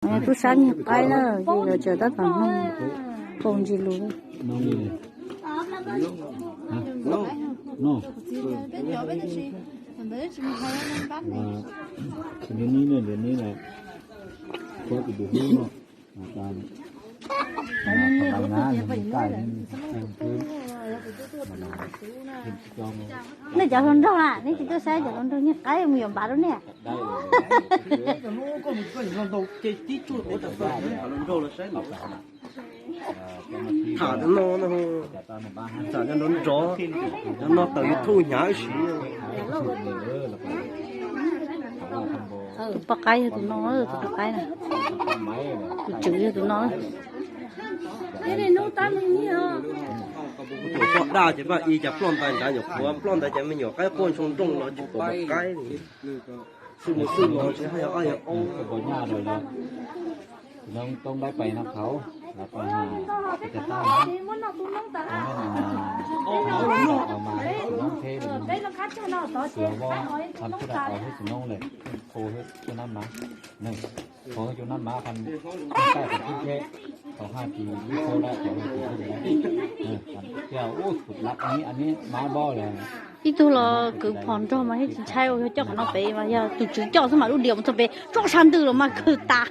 Tub sab nyiag qaib na, ces yuav tsaws tab tom mloog, pom ntsis lus. Nej cov hluas nraug na, nej tsis tuaj saib cov hluas nraug nyiag qaib mus yuav npav rau nej. Tham no, tham nrov nrov, cov no tawm YouTube hnyav ib sim. Tus poj qaib yog tus no, tus poj qaib na. Tus tswv yog tus no. Poj daj ces paj i cas ploj ntais nrad nyuam qhuav, ploj ntais ces me nyuam qaib quaj ntshoo nrooj los tsis pom qaib li. Xwb mus xwb los tsis haj yog qaj yog ob. Tus noob toob dab pais no qhauv los pais has, tus caj tab na, tus noob lawm, qhov cua nab mav, qhov cua nab mav, qhov taj qhov tib cheb, qhov haj tsis lub khau dab qhov tsis lab, ub, tus lab, ib tug los kwv phom nrog mas thiaj tsis ntshai ua, yog coj qhov no pem mas yog tus tswv coj xwb mas lub diam mus txog pem tsob sab ntws los mas kawg tas.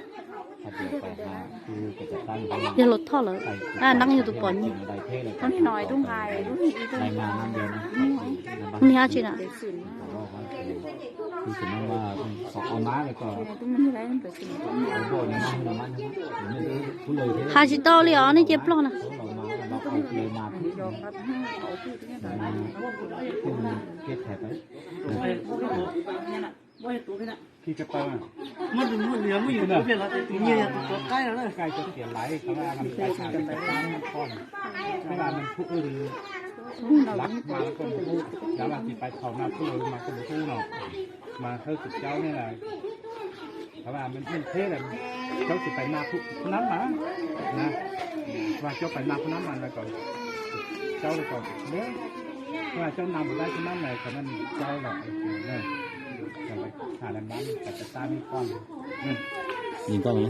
Yog Laus Thoj lawm, Neeb yog tus pom nyiag. Niag tsi na? Has tsis tau li os, nej cia ploj na. Mas hawb kuv caub ne, qhov mas me me thiab lawm, caub tsis pais na phub nab mas na, mas caub pais na phub nab mas lawv kom caub lawv kom, mas caub na mus dab phub nab mas kom na caub lawm, tham lawv mas kom tas tas me koj, yeej koj